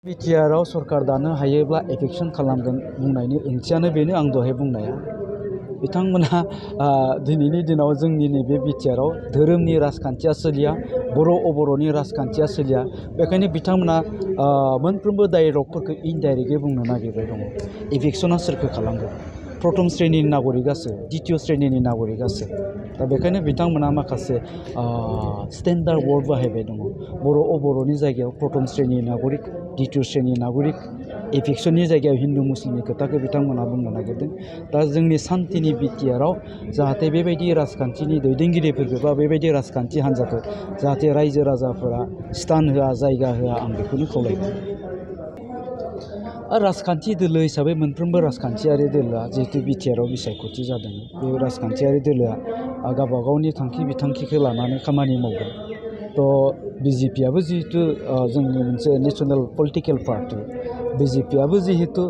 बिटिआरआव सरकार दानो हायोब्ला एफेक्सन खालामगोन बुंनायनि ओंथियानो बेनो आं दहाय बुंनाया बिथांमोनहा दिनैनि दिनाव जोंनि नैबे बिटिआरआव धोरोमनि राजखान्थिया सोलिया बर' अबर'नि राजखान्थिया सोलिया बेखायनो बिथांमोना मोनफ्रोमबो डायलगफोरखौ इनडाइरेक्टलि बुंनो नागिरबाय दङ एफेक्सना सोरखौ खालामगोन प्रथम श्रेणिनि नागरिकआसो द्वितीय श्रेणिनि नागरिकआसो दा बेखायनो बिथांमोना माखासे स्टेन्डार्ड वार्ड बाहायबाय दङ बर' अबर'नि जायगायाव प्रथम श्रेणिनि नागरिक द्वितीय श्रेणी नागरिक एफेक्सननि जायगायाव हिन्दु मुस्लिमनि खोथाखौ बिथांमोना बुंनो नागिरदों दा जोंनि सान्तिनि बिटिआरआव जाहाथे बेबायदि राजखान्थिनि दैदेनगिरिफोरखौ बा बेबायदि राजखान्थि हान्जाखौ जाहाथे रायजो राजाफोरा स्थान होआ जायगा होआ आं बेखौनो खावलायगोन राजखान्थि दोलो हिसाबै मोनफ्रोमबो राजखान्थियारि दोलोआ जिहेतु बिटिआरआव बिसायख'थि जादों बे राजखान्थियारि दोलोआ गावबा गावनि थांखि बिथांखिखौ लानानै खामानि मावगोन थ' बिजेपिआबो जिहेतु जोंनि मोनसे नेसनेल पलिटिकेल पार्टि बिजेपिआबो जिहेतु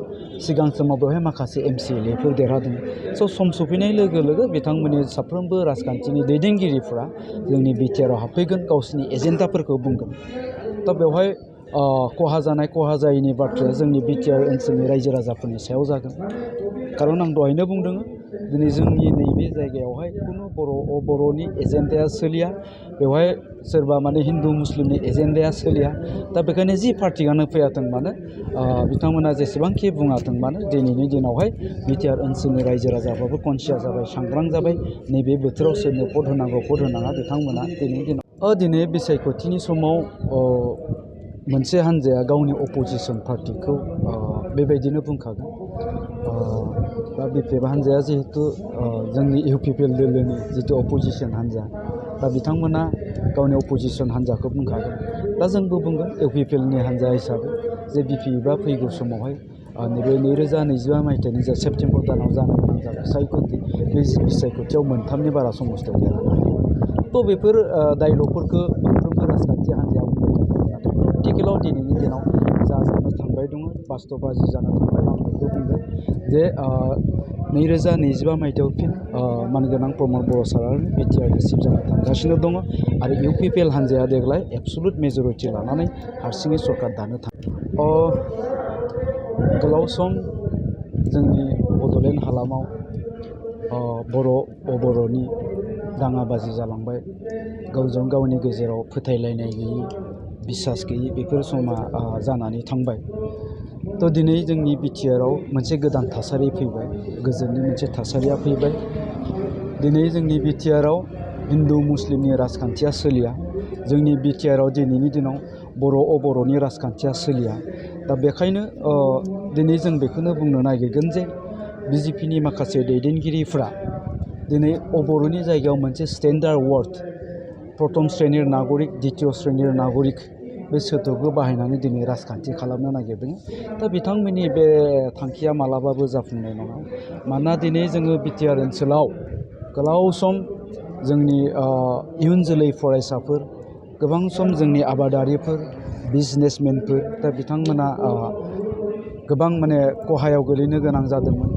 सिगां समाव बेवहाय माखासे एमसिएलएफोर देरहादों स' सम सफैनाय लोगो लोगो बिथांमोननि साफ्रोमबो राजखान्थिनि दैदेनगिरिफोरा जोंनि बिटिआरआव हाबफैगोन गावसिनि एजेन्डाफोरखौ बुंगोन दा बेवहाय खहा जानाय खहा जायैनि बाथ्राया जोंनि बिटिआर ओनसोलनि रायजो राजाफोरनि सायाव जागोन खारन आं दहायनो बुंदों दिनै जोंनि नैबे जायगायावहाय खुनु बर'नि एजेन्डाया सोलिया बेवहाय सोरबा माने हिन्दु मुस्लिमनि एजेन्डाया सोलिया दा बेखायनो जि पार्टियानो फैयाथों मानो बिथांमोना जेसेबांखि बुङाथों मानो दिनैनि दिनावहाय बिटिआर ओनसोलनि रायजो राजाफ्राबो कनसियास जाबाय सांग्रां जाबाय नैबे बोथोराव सोरनो भट होनांगौ भट होनाङा बिथांमोना दिनैनि दिनाव दिनै बिसायख'थिनि समाव मोनसे हान्जाया गावनि अपोजिसन पार्टिखौ बेबायदिनो बुंखागोन दा बिपिएफ हान्जाया जिहेतु जोंनि इउपिपिएल दोलोनि जितु अपोजिसन हान्जा दा बिथांमोना गावनि अपोजिसन हान्जाखौ बुंखागोन दा जोंबो बुंगोन इउपिपिएलनि हान्जा हिसाबै जे बिपिएफआ फैगौ समावहाय नैबे 2025 मायथाइनि जा सेप्तेम्बर दानाव जानो गोनां जा बिसायख'थि बे बिसायख'थियाव मोनथामनि बारा समस्थियाव देरहानो हायो थ' बेफोर डायलगफोरखौ मोनफ्रोमबो राजखान्थि हान्जाया बुंबाय थागोन नाथाय प्रेक्टिकेलाव दिनैनि दिनाव जानो थांबाय दङ बास्तबाजि जानो थांबाय आं बेखौ बुंगोन जे 2025 मायथाइयाव फिन मानगोनां प्रमद बर'सा बिटिआरनि चिफ जानो थांगासिनो दङ आरो इउपिपिएल हान्जाया देग्लाय एबसुलुट मेजरिटि लानानै हारसिङै सरकार दानो थाङो गोलाव सम जोंनि बड'लेण्ड हालामाव बर' अबर'नि दाङाबाजि जालांबाय गावजों गावनि गेजेराव फोथायलायनाय गैयि बिसास गैयि बेफोर समा जानानै थांबाय थ' दिनै जोंनि बिटिआरआव मोनसे गोदान थासारि फैबाय गोजोननि मोनसे थासारिया फैबाय दिनै जोंनि बिटिआरआव हिन्दु मुस्लिमनि राजखान्थिया सोलिया जोंनि बिटिआरआव दिनैनि दिनाव बर' अबर'नि राजखान्थिया सोलिया दा बेखायनो दिनै जों बेखौनो बुंनो नागिरगोन जे बिजेपिनि माखासे दैदेनगिरिफ्रा दिनै अबर'नि जायगायाव मोनसे स्टेन्डार्ड वार्ड प्रथम श्रेणिर नागरिक द्वितीय श्रेणिर नागरिक बे सोदोबखौ बाहायनानै दिनै राजखान्थि खालामनो नागिरदों दा बिथांमोननि बे थांखिया मालाबाबो जाफुंनाय नङा मानोना दिनै जोङो बिटिआर ओनसोलाव गोलाव सम जोंनि इयुन जोलै फरायसाफोर गोबां सम जोंनि आबादारिफोर बिजनेसमेनफोर दा बिथांमोना गोबां माने खहायाव गोलैनो गोनां जादोंमोन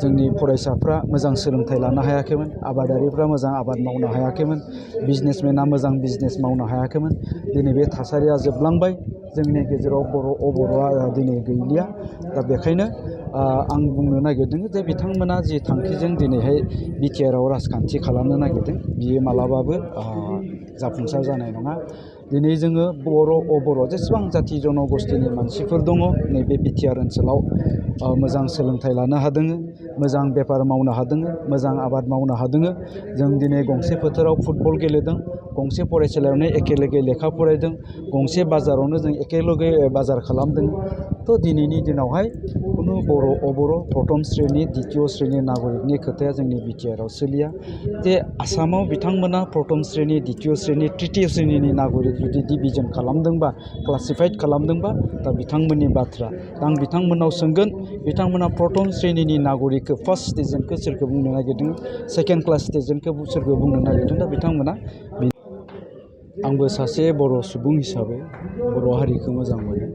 जोंनि फरायसाफ्रा मोजां सोलोंथाइ लानो हायाखैमोन आबादारिफ्रा मोजां आबाद मावनो हायाखैमोन बिजनेसमेना मोजां बिजनेस मावनो हायाखैमोन दिनै बे थासारिया जोबलांबाय जोंनि गेजेराव बर' अबर'आ दिनै गैलिया दा बेखायनो आं बुंनो नागिरदों जे बिथांमोना जि थांखिजों दिनैहाय बिटिआरआव राजखान्थि खालामनो नागिरदों बियो मालाबाबो जाफुंसार जानाय नङा दिनै जोङो बर' अबर' जेसेबां जाथि जन'गस्थिनि मानसिफोर दङ नैबे बिटिआर ओनसोलाव मोजां सोलोंथाइ लानो हादों मोजां बेफार मावनो हादों मोजां आबाद मावनो हादों जों दिनै गंसे फोथाराव फुटबल गेलेदों गंसे फरायसालियावनो एखेलगे लेखा फरायदों गंसे बाजारावनो जों एखेलगे बाजार खालामदों थ' दिनैनि दिनावहाय खुनु बर' अबर' प्रथम श्रेणी द्वितीय श्रेणी नागरिकनि खोथाया जोंनि बिटिआरआव सोलिया जे आसामाव बिथांमोना प्रथम श्रेणी द्वितीय श्रेणी तृतीय श्रेणिनि नागरिक जुदि डिभिजन खालामदोंबा क्लासिफाइड खालामदोंबा दा बिथांमोननि बाथ्रा आं बिथांमोननाव सोंगोन बिथांमोना प्रथम श्रेणिनि नागरिकखौ फार्स्ट सिटिजेनखौ सोरखौ बुंनो नागिरदों सेकेन्ड क्लास सिटिजेनखौ सोरखौ बुंनो नागिरदों दा बिथांमोना आंबो सासे बर' सुबुं हिसाबै बर' हारिखौ मोजां मोनो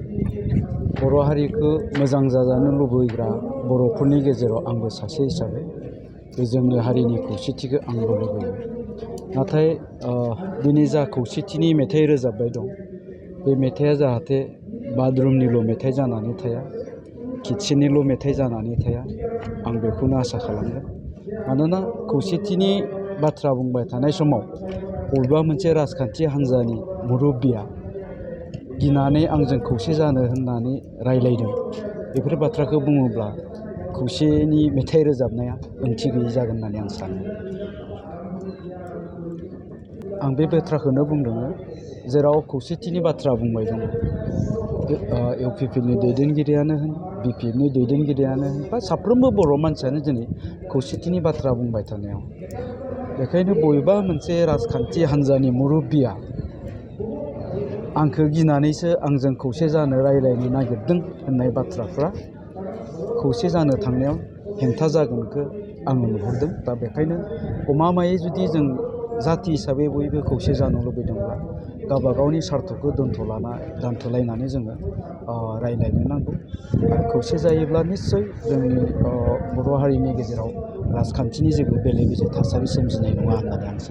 बर' हारिखौ मोजां जाजानो लुबैग्रा बर'फोरनि गेजेराव आंबो सासे हिसाबै बे जोंनि हारिनि खौसेथिखौ आंबो लुबैयो नाथाय दिनै जा खौसेथिनि मेथाइ रोजाबबाय दं बे मेथाइआ जाहाथे बाथरुमनिल' मेथाइ जानानै थाया, किटचेननिल' मेथाइ जानानै थाया, आं बेखौनो आसा खालामदों। मानोना खौसेथिनि बाथ्रा बुंबाय थानाय समाव बबेबा मोनसे राजखान्थि हान्जानि मुरब्बिया गिनानै आंजों खौसे जानो होननानै रायलायदों, बेफोर बाथ्राखौ बुङोब्ला खौसेनि मेथाइ रोजाबनाया ओंथि गैयि जागोन होननानै आं सानो। आं बे बाथ्राखौनो बुंदों, जेराव खौसेथिनि बाथ्रा बुंबाय दङ, इउपिपिएलनि दैदेनगिरियानो होन, बिपिएफनि दैदेनगिरियानो होन, बा साफ्रोमबो बर' मानसियानो दिनै खौसेथिनि बाथ्रा बुंबाय थानायाव, बेखायनो बबेबा मोनसे राजखान्थि हान्जानि मुरब्बिया आंखौ गिनानैसो आंजों खौसे जानो रायलायनो नागिरदों होननाय बाथ्राफ्रा खौसे जानो थांनायाव हेंथा जागोनखौ आङो नुहुरदों। दा बेखायनो गमामायै जुदि जों जाथि हिसाबै बयबो खौसे जानो लुबैदोंब्ला गावबा गावनि सार्थखौ दोनथ'लायनानै जोङो रायलायनो नांगौ। आरो खौसे जायोब्ला निस्सय जोंनि बर' हारिनि गेजेराव राजखान्थिनि जेबो बेले बेजे थासारि सोमजिनाय नङा होननानै आं सानो।